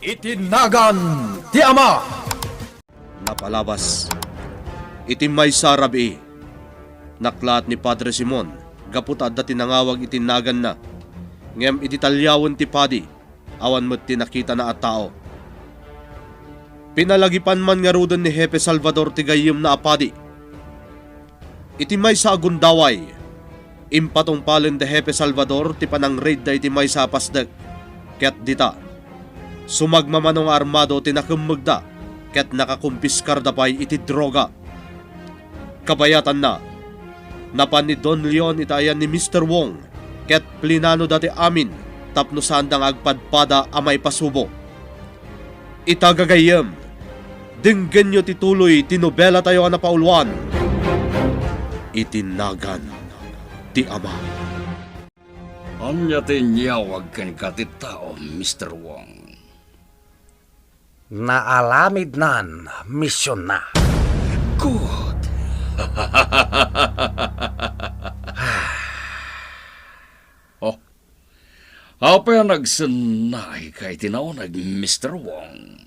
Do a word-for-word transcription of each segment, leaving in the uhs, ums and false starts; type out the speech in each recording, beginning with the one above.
Iti nagan ti Ama. Napalabas. Iti maysa a rabii, naklaat ni Padre Simon gapu ta adda ti nangawag iti naganna. Ngem idi taliawen ti padi, awan met ti nakitana a tao. Pinalagipan man ngaruden ni Hepe Salvador ti gayyemna a padi. Iti maysa a gundaway, impatungpalen da Hepe Salvador ti panangreydda iti maysa a pasdek, ket dita, sumagmamano nga armado ti nakemmegda ket nakakumpiskarda pay iti droga. Kabayatanna, napan ni Don Leon iti ayan ni Mister Wong ket plinanoda ti amin tapno saanda nga agpadpada a maipasubo. Ita gagayyem, denggenyo ti tuloy ti nobelatayo a napauluan, Iti Nagan ti Ama. Ania ti inyawag kenka ti tao, Mister Wong? Naaramidnan misionna. Good. Oh, apay a nagsennaayka iti nauneg, Mister Wong?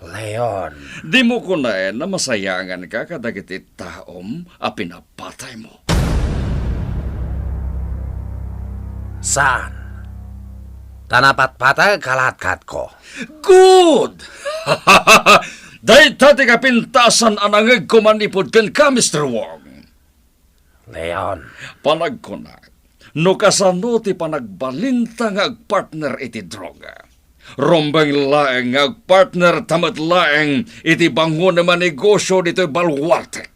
Leon. Dimo kunaen a masayanganka kadagiti taom a pinapataymo? Saan. Ta napatpatayka laeng kenka. Good! Dayta ti kapintasan a nangegko manipud kenka, Mister Wong. Leon. Panagkunak, no kasano ti panagbalinta nga agpartner iti droga. Rumbeng laeng nga agpartnerta met laeng iti bangonem a negosio ditoy baluartek.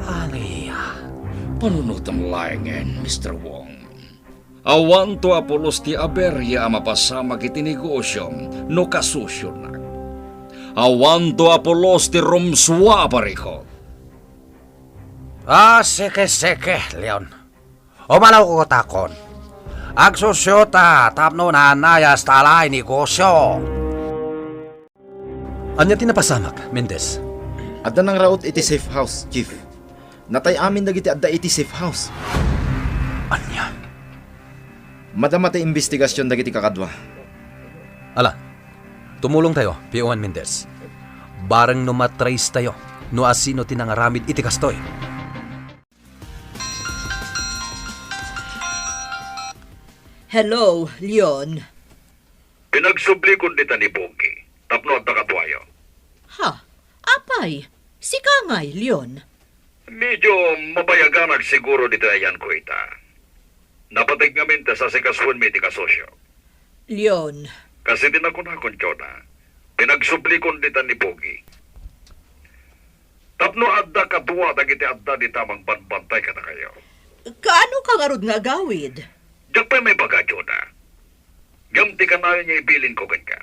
Ania? Panunotem laengen, Mister Wong. Awanto a pulos ti aberia a mapasamak iti negosiom no kasosionak. Awanto a pulos ti rumsua a parikut. Ah, seke, seke, Leon. Umalawko takon. Agsosiota tapno naanayas ta alaay negosio. Ania ti napasamak, Mendez? Adda nangraut iti safe house, Chief. Natay amin dagiti adda iti safe house. Ania? Madama ti imbestigasion dagiti kakadua. Ala, tumulongtayo, P O one Mendez. Bareng no matrace tayo no asino ti nangaramid iti kastoy. Hello, Leon. Pinagsublikon dita ni Bogi tapno adda kaduayo. Ha? Apay, sika ngay, Leon? Medyo mabayagan agsiguro ditoy ayanko ita. Napateg ngamin ta sasikasoenmi ti kasosio. Leon. Kas iti nakunakon, Jonah, pinagsublikon dita ni Bogi. Tapno adda kadua dagiti adda dita mangbanbantay kadakayo. Kaano ka ngarud nga agawid? Diak pay maibaga, Jonah. Ngem ti kanayon nga ibilinko kenka,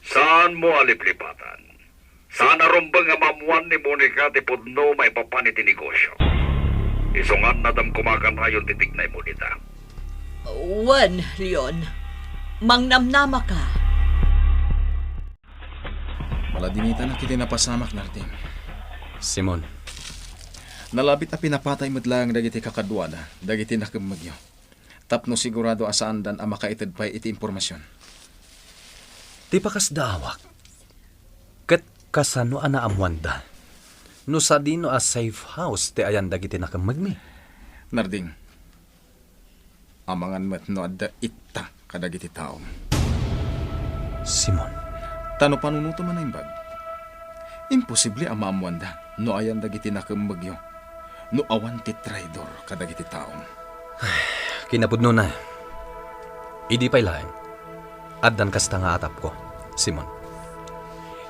saanmo a liplipatan. Saan a rumbeng nga maammoan ni Monica ti pudno maipapan iti negosio. Isu ngan, adda koma a kanayon ti tignaymo dita. Wen, Leon. Mangnamnamaka. Maladinitanak iti napasamak, Narding. Simon. Nalabit a pinapatay met laeng dagiti kakaduada, dagiti nakemmegyo. Tapno sigurado a saandan a makaited pay iti impormasion. Ti pakasdaawak, ket kasano a naammoanda no sadino a safe house ti ayan dagiti nakemmegmi? Narding, amangan met no adda itta kadagiti taom. Simon. Ta no panunotem a naimbag, imposible a maammoanda no ayan dagiti nakemmegyo no awan ti traidor kadagiti taom. Kinapudnona, idi pay laeng, addan kasta nga atapko, Simon.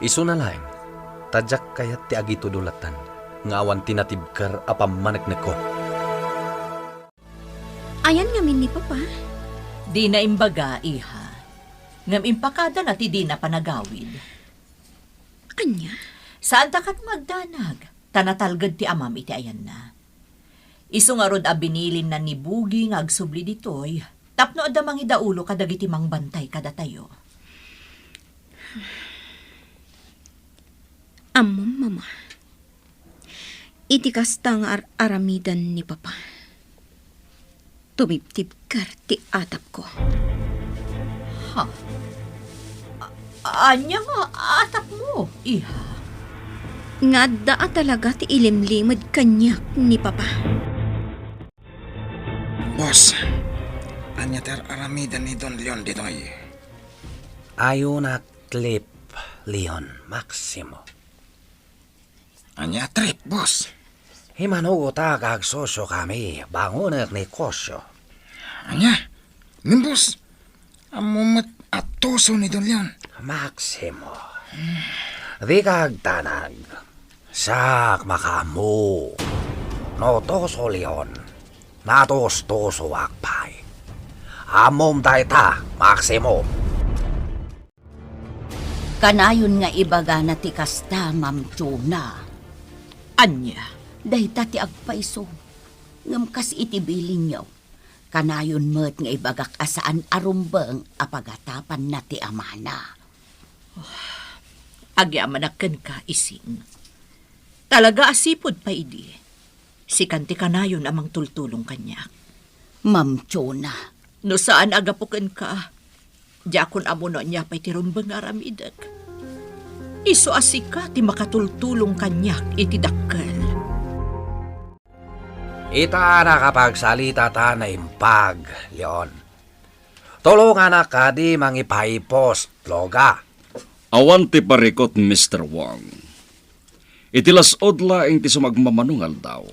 Isuna laeng, ta diak kayat ti agitudo lattan nga awan ti natibker a pammaneknekko. Ayan ngamin ni Papa? Dina imbaga, iha. Ngem impakadana ti dina panagawid. Ania? Saanta kano nga agdanag, ta natalged ti amam iti ayanna. Isu ngarud a binilinna ni Bugi nga agsubli ditoy tapno adda mangidaulo kadagiti mangbantay kadatayo. Ammom, Mama. Iti kasta nga ar-aramidan ni Papa, tumibtibker ti atapko. Ha? Ania nga atapmo, iha? Nga adda a talaga ti ilimlimed kaniak ni Papa. Boss, ania ti ar-aramiden ni Don Leon ditoy? Ayonak trip, Leon, Maximo. Ania trip, boss? Imanugotak nga agsosiokami, bangonek negosio. Ania? Ngem, boss, ammo met a tuso ni Don Leon. Maximo, dika agdanag. Siak makaammo. No tuso Leon, natustusoak pay. Ammom dayta, Maximo. Kanayon nga ibagana ti kasta, Ma'am Chona. Ania? Dayta ti agpayso. Ngem kas iti bilinyo, kanayon met nga ibagak a saan a rumbeng a pagatapanna ti amana. Agyamanak kenka, Ising. Talaga a sipud pay idi. Sikan ti kanayon a mangtultulong kaniak. Ma'am Chona. No saan a gapu kenka, diakon ammo no ania pay ti rumbeng nga aramidek. Isu a sika ti makatultulong kaniak iti dakkel. Ita a nakapagsalita ta naimbag, Leon. Tulonganak kadi mangipaipos, Loga. Awan ti parikut, Mister Wong. Iti las-ud laeng ti sumagmamano nga aldaw,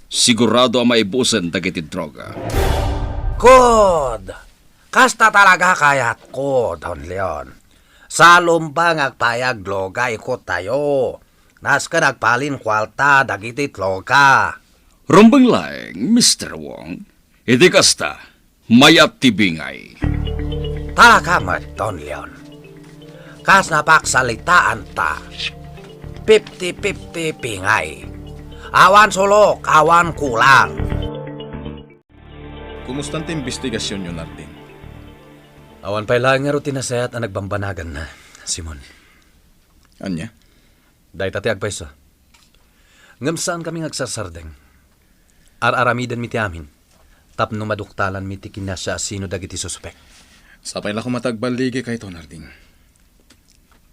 sigurado a maibusen dagiti droga. Kud, kasta talaga kayatko, Don Leon. Sa lumbang agpayag droga ikuttayo, nasken agbalin kuarta dagiti droga. Rumbeng laeng, Mister Wong. Iti kasta, mayat ti bingay. Talaga met, Don Leon. Kas napagsalitaanta, fifty fifty bingay. Awan sulok, awan kulang. Kumustan ti imbestigasionyo, Nardin? Awan pay laeng ngarud ti nasayaat a nagbambanaganna, Simon. Ania? Dayta ti agpayso. Ngem saankami nga agsarsardeng. Ar-aramidenmi ti amin tapno maduktalanmi ti kinasiasino dagiti suspek. Sapay la koma ta agballigi kayto, Nardin.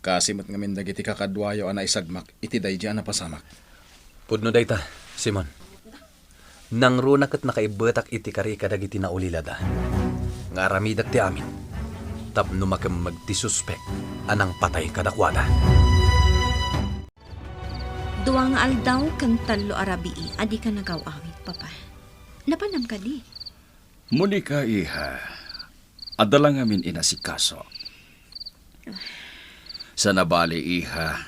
Kaasi met ngamin dagiti kakaduayo a naisagmak iti daydi a napasamak. Pudno dayta, Simon. Nangruna ket nakaibbetak iti kari kadagiti naulilada nga aramidek ti amin tapno makemmeg ti suspek a nangpatay kadakuada. Dua nga aldaw ken tallo a rabii a dika nagaw-awit, Papa. Napanam kadi? Monica, iha, adda la ngamin inasikaso. Saan a bale, iha,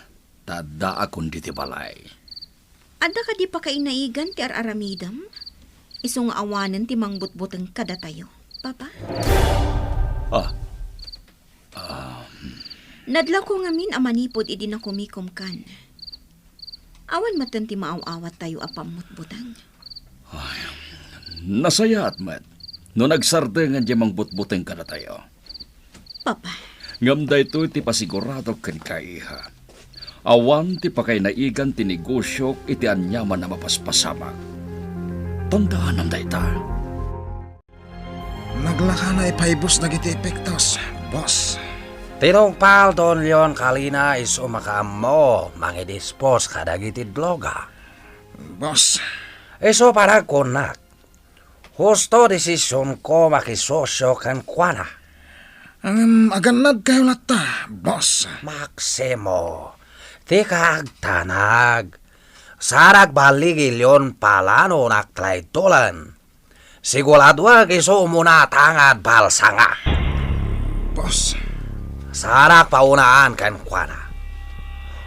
ta addaakon ditoy balay. Adda kadi pakainaigan ti ar-aramidem? Isu nga awanen ti mangbutbuteng kadatayo, Papa? Ah. Ah. Nadlawko ngamin a manipud idi nakumikom kan. Awan metten ti maaw-awattayo a pammutbuteng. Ay, nasayaat met no nagsardengen diay mangbutbuteng kadatayo. Papa. Ngem daytoy ti pasiguradok kenka, iha. Awan ti pakainaigan ti negosiok iti aniaman a mapaspasamak. Tandaanam dayta. Naglakana ipaibus dagiti epektos, boss. Tinungpal Don Leon Kalina isu makaammo mangidispos kadagiti droga. Boss. Isu panagkunak, husto desisionko makisosio kenkuana. Ngem agannadkayo latta, boss. Maximo, dika agdanag. Saan a balligi Leon Palano nga traidoren. Siguraduak isu umuna ta nga agbalsanga. Boss. Saan a paunaan kenkuana.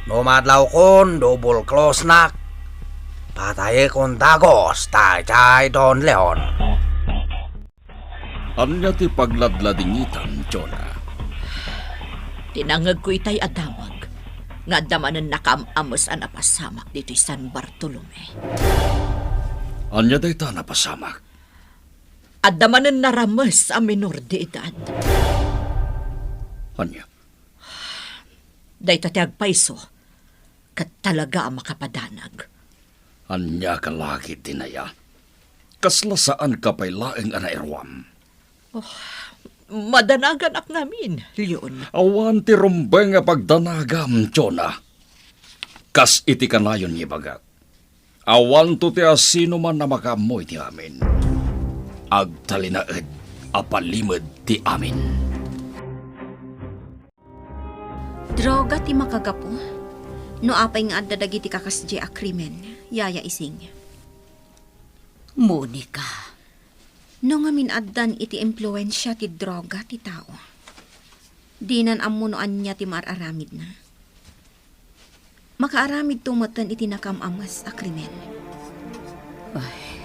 No madlawkon, double cross-nak, patayekon dagus daydiay Don Leon. Ania ti pagladladingitam, Jonah? Ti nangngegko itay a damag nga adda manen nakaam-ames a napasamak ditoy San Bartolome. Ania dayta a napasamak? Adda manen narames a minor de edad. Ania? Dayta ti agpayso, ket talaga a makapadanag. Ania ka la ketdi aya? Kasla saanka pay laeng a nairuam? Oh, Madanaganak ngamin, Leon. Awan ti rumbeng a pagdanagam, Jonah. Kas iti kanayon nga ibagak, awanto ti asinoman a makaammo iti amin. Agtalinaed a palimed ti amin. Droga ti makagapu? No apay nga adda dagiti kakasdiay a krimen, Yaya Ising? Monica. No ngamin addan iti impluensia ti droga ti tao, dinan ammo no ania ti maar-aramidna. Makaaramidto metten iti nakaam-ames a krimen. Ay,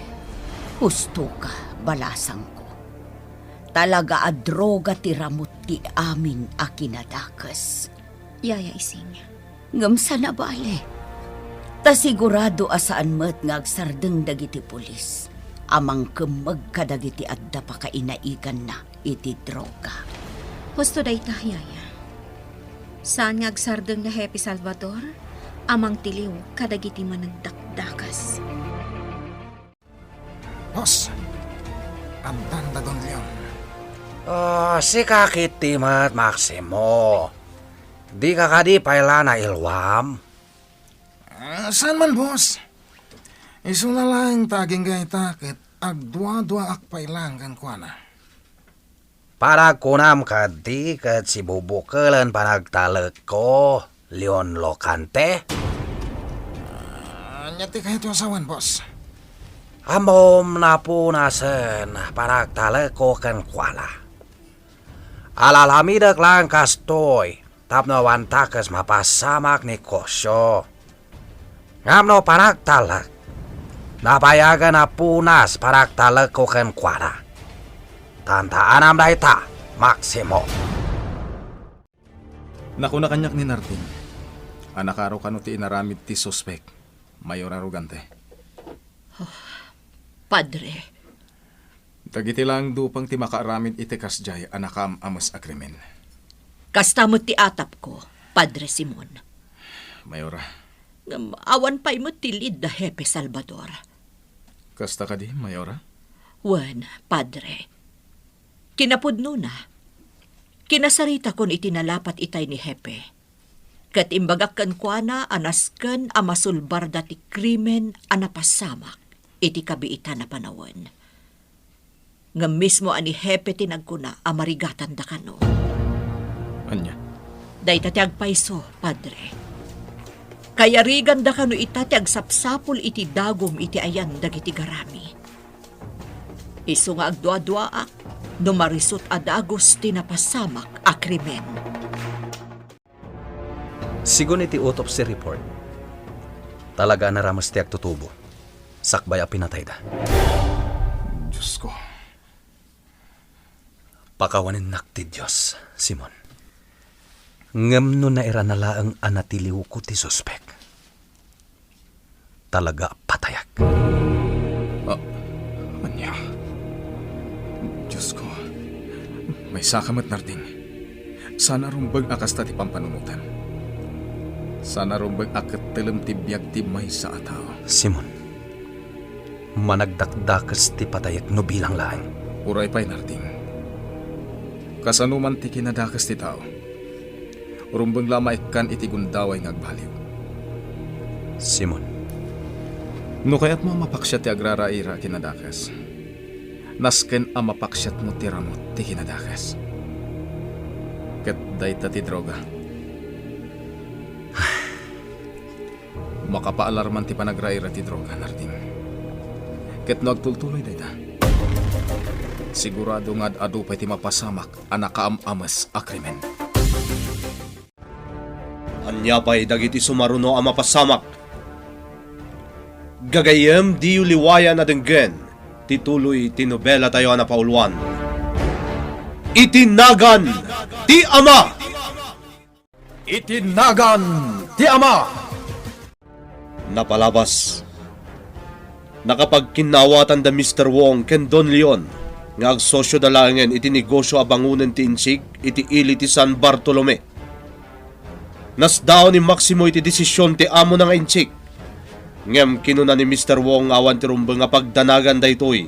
husto ka, balasangko. Talaga a droga ti ramut ti amin a kinadakes. Yaya Ising. Ngem saan a bale. Ta sigurado a saan met nga agsardeng dagiti pulis a mangkemmeg kadagiti adda pakainaiganna iti droga. Husto dayta, Yaya. Saan nga agsardeng ni Hepe Salvador a mangtiliw kadagiti managdakdakes. Boss, addan da Don Leon. Ah, sika ketdi met, Maximo. Dika kadi pay la nailwam? Ah, saan man, boss. Isuna laeng ta agingga ita ket agduaduaak pay laeng kenkuana. Panagkunam ketdi ket sibubukelen panagtalekko, Leon Locante? Ah, ania ti kayatyo a sawen, boss? Ammom, napunasen panagtalekko kenkuana. Alalamidek laeng kastoy tapno awan dakes mapasamak negosio. Ngem no panagtalek, nabayagen a punas panagtalekko kenkuana. Tantaanam dayta, Maximo. Nakuna kaniak ni Narding a nakaro kano ti inaramid ti suspek, Mayor Arrogante. Oh, Padre. Dagiti laeng dupang ti makaaramid iti kasdiay a nakaam-ames a krimen. Kasta met ti atapko, Padre Simon. Mayora. Ngem awan pay met ti lead da Hepe Salvador. Kasta kadi, Mayora? Wen, Padre. Kinapudnona, kinasaritakon iti nalapat itay ni Hepe. Ket imbagak kenkuana a nasken a masulbarda ti krimen a napasamak iti kabiitan a panawen. Ngem mismo a ni Hepe ti nagkuna a marigatanda kano. Ania? Dayta ti agpayso, Padre. Kayariganda kano ita ti agsapsapul iti dagum iti ayan dagiti garami. Isu nga agduaduaak no marisut a dagus ti napasamak a krimen. Sigun iti autopsy report, talaga a narames ti agtutubo sakbay a pinatayda. Diosko. Pakawanennak ti Dios, Simon. Ngem no nairana laeng a natiliwko ti suspek, talaga a patayak. Ah, ania? Diosko, maysaka met, Narding. Saan a rumbeng a kasta ti pampanunotem. Saan a rumbeng a kettelem ti biag ti maysa a tao. Simon, managdakdakes ti patayek no bilang laeng. Uray pay, Narding. Kasano man ti kinadakes ti tao? Rumbeng la a maikkan iti gundaway nga agbaliw. Simon. No kayatmo a mapaksiat ti agraraira a kinadakes, nasken a mapaksiatmo ti ramut ti kinadakes. Ket dayta ti droga. Makapaalarman ti panagraira ti droga, Narding. Ket no agtultuloy dayta, sigurado nga ad-adu pay ti mapasamak a nakaam-ames a krimen. Ania pay dagiti sumaruno a mapasamak? Gagayyem, diyo liwayan a denggen ti tuloy ti nobelatayo a napauluan, Iti Nagan ti Ama! Iti Nagan ti Ama! Napalabas, nakapagkinnaawatan da Mister Wong ken Don Leon nga agsosioda laengen iti negosio a bangonen ti insik iti ili ti San Bartolome. Nasdaaw ni Maximo iti desision ti amona nga insik. Ngem kinuna ni Mister Wong nga awan ti rumbeng a pagdanagan daytoy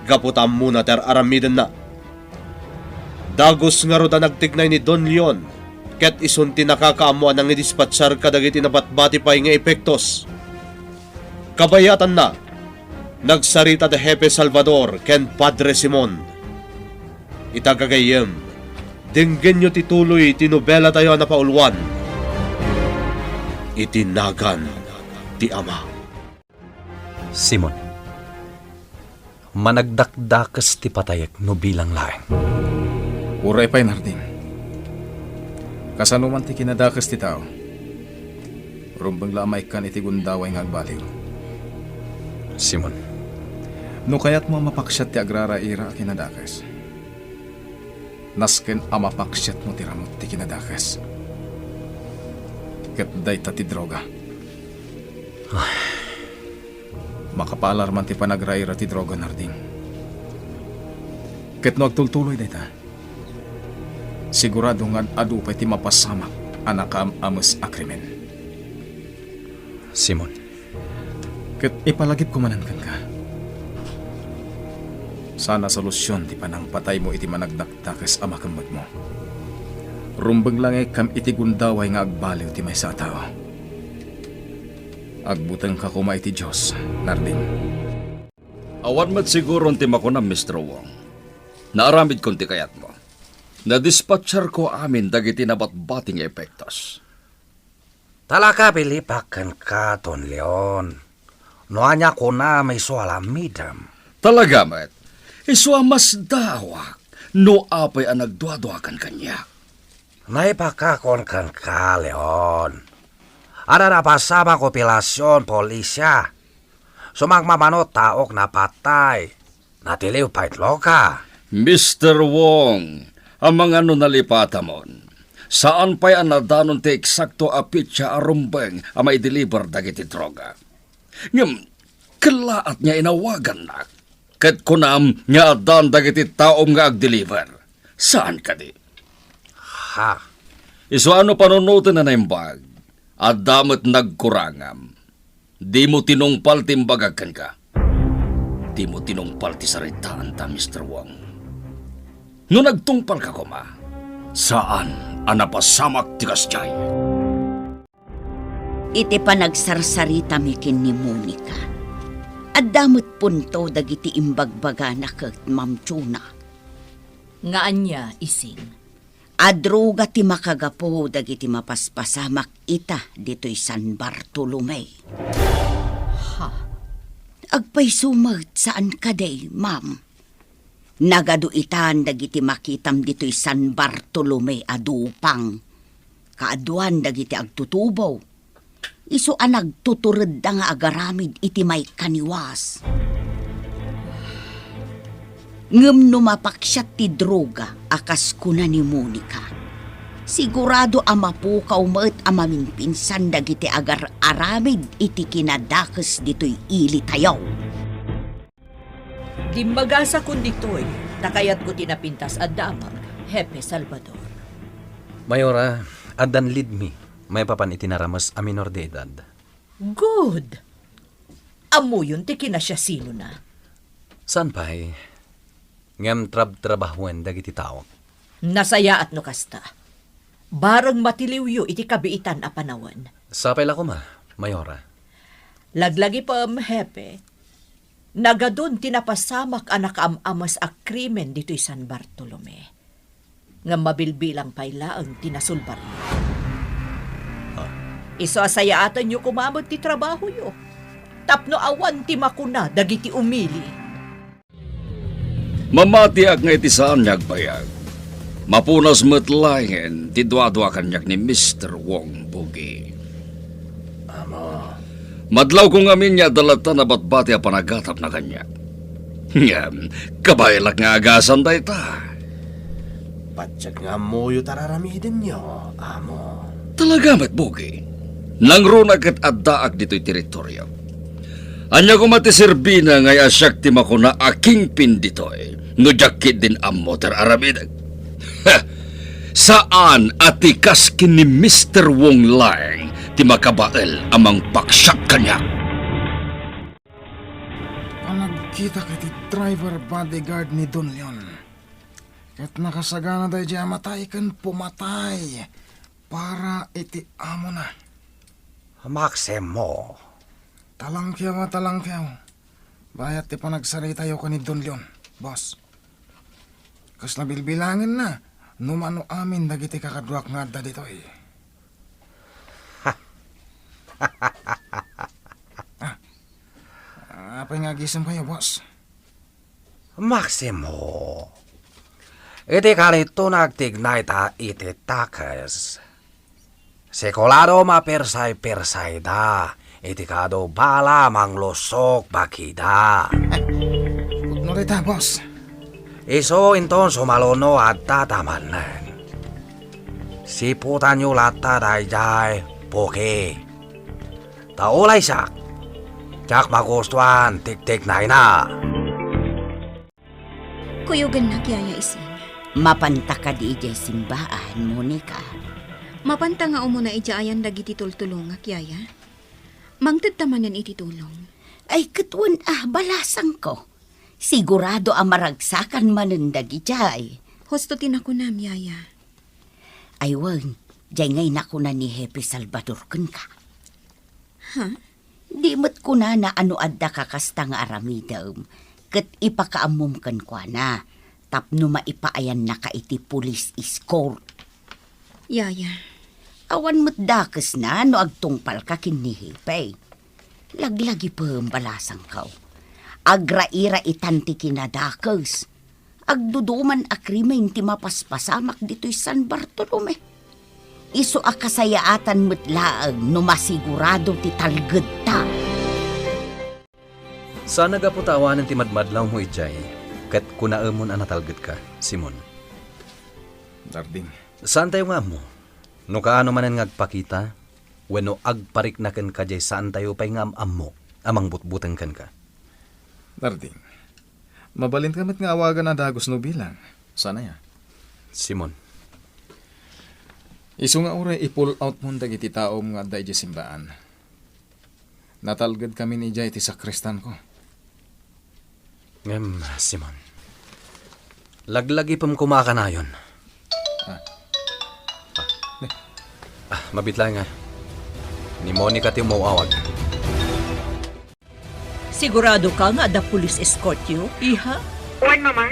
gapu ta ammona ti ar-aramidenna. Dagus ngarud a nagtignay ni Don Leon, ket isun ti nakakaammo a nangidispatchar kadagiti nabatbati pay nga epektos. Kabayatanna, nagsarita da Hepe Salvador ken Padre Simon. Ita gagayyem, denggenyo ti tuloy ti nobelatayo a napauluan, Iti Nagan ti Ama. Simon, managdakdakes ti patayek no bilang laeng. Uray pay, Narding. Kasano man ti kinadakes ti tao, rumbeng la a maikkan iti gundaway nga agbaliw. Simon. No kayatmo a mapaksiat ti agraraira a kinadakes, nasken a mapaksiatmo ti ramut ti kinadakes. Ket dayta ti droga. Ay. Makapaalarman ti panagraira ti droga, Narding. Ket no agtultuloy dayta, sigurado nga ad-adu pay ti mapasamak a nakaam-ames a krimen. Simon. Ket ipalagipko manen kenka. Saan a solusion ti panangpataymo iti managdakdakes a makemmegmo. Rumbeng la nga ikkam iti gundaway nga agbaliw ti maysa a tao. Agbutengka koma iti Dios, Narding. Awan met siguron ti makunam, Mister Wong. Naaramidkon ti kayatmo. Nadispatcharko amin dagiti nabatbati nga epektos. Talaga, bilipak kenka, Don Leon. No ania kunam, isu a lamidem. Talaga met, isu a masdaawak no apay a nagduaduakan kaniak. Naipakakon kenka, Leon. Adda napasamak operasion polisia. Sumagmamano taok napatay. Natiliw pay ti droga. Mister Wong, amangan no nalipatamon, saan pay a nadanon ti eksakto a petsa a rumbeng a maideliver dagiti droga. Ngem, kellaat nga inawagannak, ket kunam nga addan dagiti taom nga agdeliver. Saan kadi? Ha? Isu a no panunoten a naimbag, adda met nagkurangam. Dimo tinungpal ti imbagak kenka. Dimo tinungpal ti saritaanta, Mister Wong. No nagtungpalka koma, saan a napasamak ti kasdiay. Iti panagsarsaritami ken ni Monica, adda met punto dagiti imbagbagana ket Ma'am Chona. Nga ania, Ising? A droga ti makagapu dagiti mapaspasamak ita ditoy San Bartolome. Ha? Agpayso met, saan kadi, ma'am? Nagadu itan dagiti makitam ditoy San Bartolome a dupang. Kaaduan dagiti agtutubo. Isu a nagtuturedda nga agaramid iti maikaniwas. Ngem no mapaksiat ti droga a kas kuna ni Monica, sigurado a mapukaw met a maminpinsan dagiti agar-aramid iti kinadakes ditoy ilitayo. Dimmagasakon ditoy, ta kayatko ti napintas a damag, Hepe Salvador. Mayora, addan lead mi maipapan iti narames a minor de edad. Good! Ammoyon ti kinasiasinona. Saan pay? Ngem trabtrabahoen dagiti tao. Nasayaat no kasta. Bareng matiliwyo iti kabiitan a panawen. Sapay la koma, Mayora. Laglagipem, Hepe. Nagadun ti napasamak a nakaam-amas a krimen ditoy San Bartolome. Ngem mabilbilang pay laeng ti nasulbaryo. Ah. Isu a sayaatenyo koma met ti trabahoyo, tapno awan ti makuna dagiti umili. Mamatiak nga iti saan nga agbayag. Mapunas met laengen ti duadua kaniak ni Mister Wong, Bugi. Amo. Madlawko ngamin nga adda latta nabatbati a panagatapna kaniak. Ngem, kabaelak nga agasan dayta. Patiek nga ammoyo ti ar-aramidenyo, amo. Talaga met, Bugi. Nangruna ket addaak ditoy teritorio. Ania koma ti serbina nga siak ti makuna a kingpin ditoy no diak ketdin ammo ti ar-aramidek? Ha! Saan a ti kas ken ni Mister Wong laeng ti makabael a mangpaksiat kaniak. Panagkitak iti driver bodyguard ni Don Leon. Ket nakasagana daydiay a matay ken pumatay para iti amona. Maximo. Talangkew a talangkew. Bayat ti panagsaritayo ken ni Don Leon, boss. Kasla bilbilangenna no mano amin dagiti kakaduak nga adda ditoy. Ah, apay nga agisemkayo, boss? Maximo, iti karito nagtignayta iti takes. Sikurado mapirsay-pirsayda iti kadu bala manglusok bakida. Pudno dita, boss. Isu inton sumaluno adda ta manen. Siputanyo latta daydiay puki. Ta ulaysiak, diak magustuan tiktiknayna. Kuyogennak, Yaya Ising. Mapanta kadi idiay simbaan, Monica? Mapanta nga umuna idiay ayan dagiti tultulongak, Yaya. Mangtedta manen iti tulong. Ay, ket wen a, balasangko. Sigurado a maragsakan manen dagidiay. Husto ti nakunam, Yaya. Ay wen, diay ngay nakuna ni Hepe Salvador kenka. Ha? Di met kunana a no adda ka kasta nga aramidem, ket ipakaammom kenkuana, tapno maipaayannaka iti police escort. Yaya. Awan met dakesna no agtungpalka ken ni Hepe. Laglagipem, balasangko. Agraira itan ti kinadakes. Agduduman a krimen ti mapaspasamak ditoy San Bartolome. Isu a kasayaatan met laeng no masigurado ti talgedta. Saan a gapu ta awanen ti madmadlawmo idiay, ket kunaemon a natalgedka, Simon. Darding. Saantayo nga ammo no kaano manen nga agpakita wenno agparikna kenka diay saantayo pay nga am-ammo a mangbutbuteng kenka. Darding, mabalinka met nga awagan a dagus no bilang. Saan aya? Simon. Isu nga uray i-pull outmon dagiti taom nga adda idiay simbaan. Natalgedkamin idiay ti sakristanko. Ngem, Simon, laglagipem koma a kanayon. Ah. Ah. Ah, mabiit laeng nga. Ni Monica ti umaw-awag. Sigurado ka nga adda police escortyo, iha? Wen, Mama.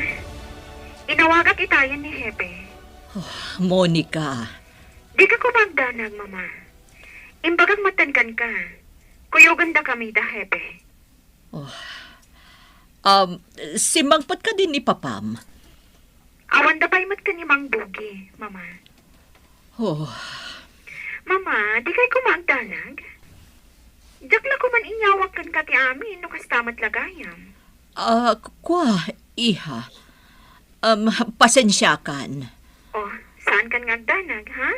Inawagak itayen ni Hepe. Oh, Monica. Dika koma agdanag, Mama. Imbagak maten kenka. Kuyogenda kami da Hepe. Oh. Um, simmangpet kadi ni Papam? Awanda pay met ken ni Mang Bugi, Mama. Oh. Mama, dikay koma agdanag? Diak la koman inyawag kenka ti amin no kasta met la gayam. Ah, kua, iha. Um, pasensiakan. Oh, saankan nga agdanag, ha?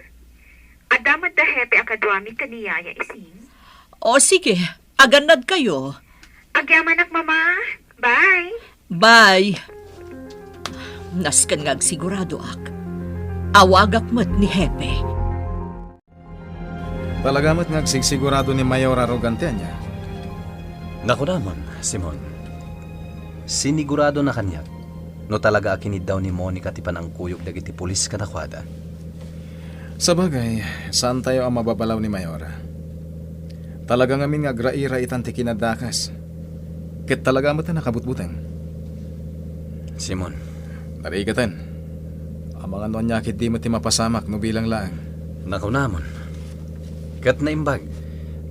Adda met da Hepe a kaduami ken ni Yaya Ising. O, sige. Agannadkayo. Agyamanak, Mama. Bye. Bye. Nasken nga agsiguradoak. Awagak met ni Hepe. Talaga met nga agsigsigurado ni Mayor a rugan ti ania? Nakunamon, Simon. Siniguradona kaniak no talaga a kiniddaw ni Monica ti panangkuyog dagiti pulis kadakuada. Sabagay, saantayo a mababalaw ni Mayor. Talaga ngamin nga agraira itan ti kinadakes. Ket talaga met a nakabutbuteng. Simon. Narigaten. Amangan no ania ketdi met ti mapasamak no bilang laeng. Nakunamon. Ket naimbag,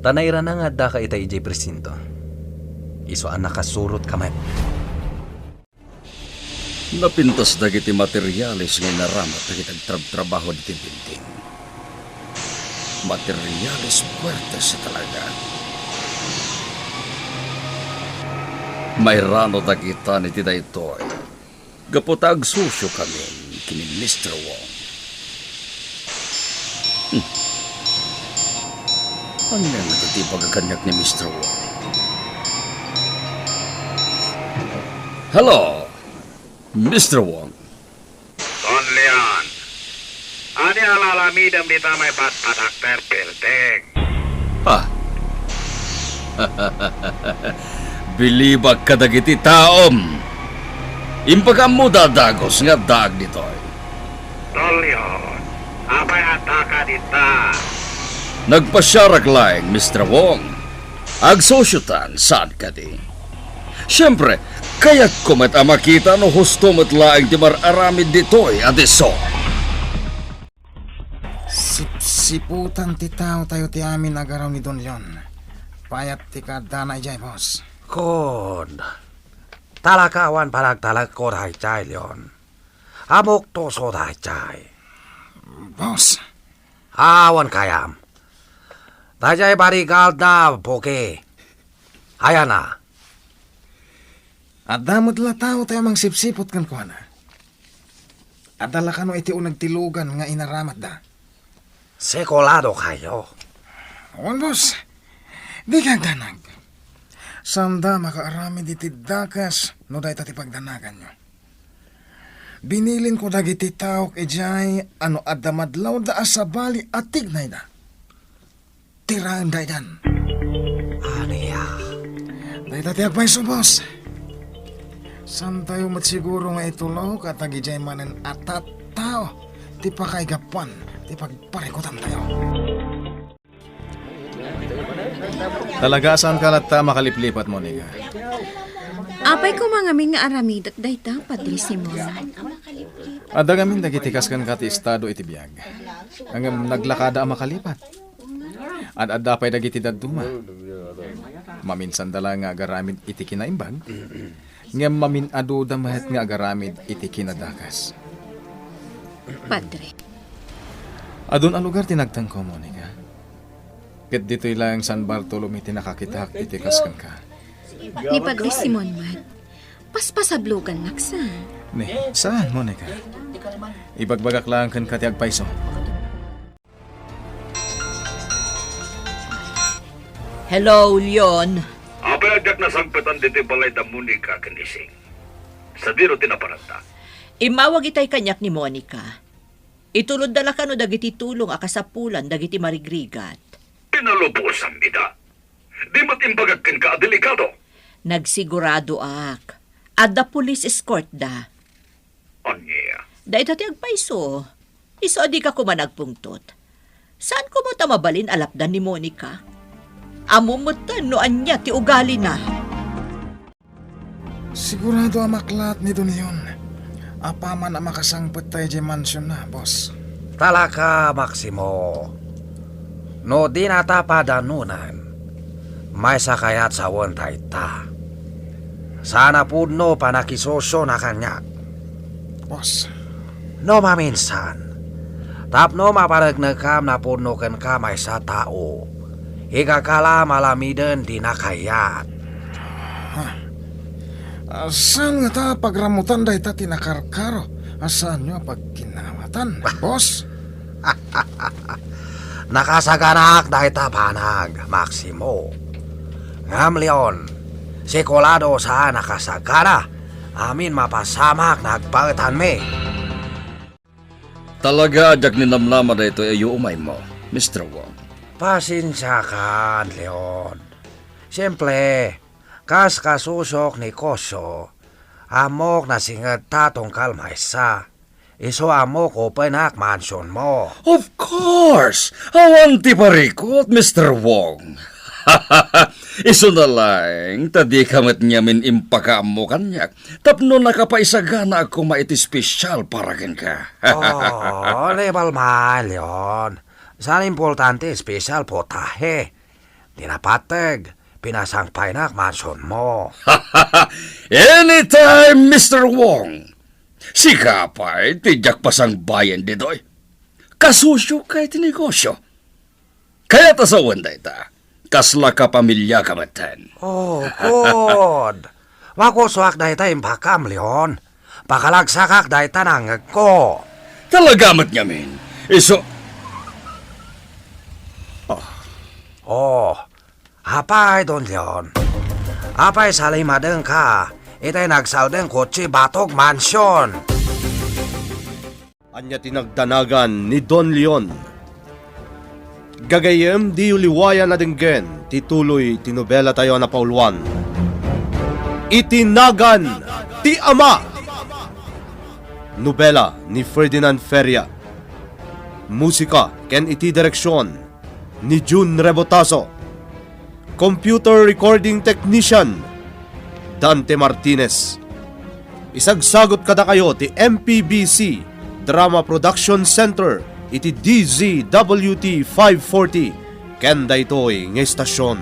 ta nairana nga addaka ita idiay presinto. Isu a nakasurotka met. Napintas dagiti materiales nga inaramat dagiti agtrabtrabaho ditoy building. Materiales fuertes talaga. Mairano dagita iti daytoy gapu ta agsusiokamin ken ni Mister Wong. Hmm. Ania nga ti ibaga kaniak ni Mister Wong? Hello, Mister Wong. Don Leon, ania a lalamidem dita maipatpatakder building? Ah. Bilibak kadagiti taom. Impakaammoda a dagus nga addaak ditoy. Don Leon, apay addaka dita? Nagpasiarak laeng, Mister Wong. Agsosiotan, saan kadi? Siempre, kayatko met a makita no husto met laeng ti mar-aramid ditoy a disso. Sipsiputan ti taotayo ti amin a garaw ni Don Leon. Payat ti kaaddana idiay, boss. Kun, talaka awan panagtalekko daydiay, Leon. Ammok toso daydiay. Boss. Awan kayam. Daydiay barikada, Pogi. Ayanna. Adda met la taotayo a mangsipsiput kenkuana. Adda la kano iti uneg ti lugan nga inaramatda? Siguradokayo? Wen, boss. Dika agdanag. Saanda makaaramid iti dakes no dayta ti pagdanaganyo. Binilinko dagiti taok idiay a no adda madlawda a sabali a tignayda, tiraenda idian. Ania? Dayta ti agpayso, boss. Saantayo met siguro nga itulok a dagidiay manen a tattao ti pakaigapuan ti pagparikutantayo. Talaga a saanka latta a makaliplipat, Monica. Apay koma ngamin nga aramidek dayta, Padre Simon? Adda ngamin dagiti kas kenka ti estado iti biag. Ngem naglakada a makalipat. Ad-adda pay dagiti dadduma. Maminsanda la nga agaramid iti kinaimbag, ngem mamin-aduda met nga agaramid iti kinadakes. Padre. Adun a lugar ti nagtengko, Monica. Ket ditoy laeng San Bartolome ti nakakitak iti kas kenka. Ni Padre Simon met, paspasablogannak sa. Ni, saan, Monica? Ibagbagak laeng kenka ti agpayso. Hello, Leon. Apay a diak nasangpetan ditoy balay da Monica ken Ising? Sadino ti naparanda? Immawag itay kaniak ni Monica. Itulodda la kano dagiti tulong a kasapulan dagiti marigrigat. Pinalubosanmi da. Di met imbagak kenka a delikado. Nagsiguradoak. Adda police escort da. Ania? Dayta ti agpayso. Isu a dika koma nagpungtot. Saan koma ta mabalin a lapdan ni Monica? Ammom metten no ania ti ugalina. Sigurado a maklat ni Don Leon. Apaman a makasangpet tayo diay mansionna, boss. Talaka, Maximo. No dinata padanonen, maysa kayat sawen dayta. Saan a pudno pannakisosiona kaniak. Boss. No maminsan, tapno maparegnekam napudno kenka maysa tao, ikakala malamiden dina kayat. Ha? Ah, saan ngata a pagramutan dayta ti nakarkaro a saanyo a pagkinawatan, boss? Nakasaganaak dayta banag, Maximo. Ngem, Leon, sigurado saan a kasagana. Amin mapasamak nga agpaetanmi. Talaga a diak ninamnama daytoy a yuumaymo, Mister Wong. Pasensiakan, Leon. Siempre, kas kasosok ni Kosyo, ammok nasingedta tungkal maysa. Isu ammok openak mansionmo. Of course! Awan ti parikut, Mister Wong. Isuna laeng ta dika met ngamin impakaammo kaniak tapno nakapaisaganaak koma iti special para kenka. Oh, level man, Leon. Saan importante special putahe. Di napateg, pinasangpaynak mansionmo. Anytime, Mister Wong. Sika pay ti diak pasangbayen ditoy. Kasosioka iti negosio. Kayat a sawen dayta, kasla kapamiliaka metten. Oh, good. Makusuak dayta imbagam, Leon. Pakalagsakak dayta nangngegko. Talaga met ngamin. Isu... Oh. Oh, apay, Don Leon? Apay salimadengka itay nagsaldeng kotse batog mansion? Ania ti nagdanagan ni Don Leon? Gagayyem, diyo liwayan a denggen ti tuloy ti nobelatayo a napauluan, Iti Nagan ti Ama. Nobela ni Ferdinand Feria. Musika ken iti direksion ni Jun Rebotazo. Computer recording technician, Dante Martinez. Isagsagut kadakayo ti M P B C Drama Production Center iti D Z W T five forty ken daytoy nga estasion.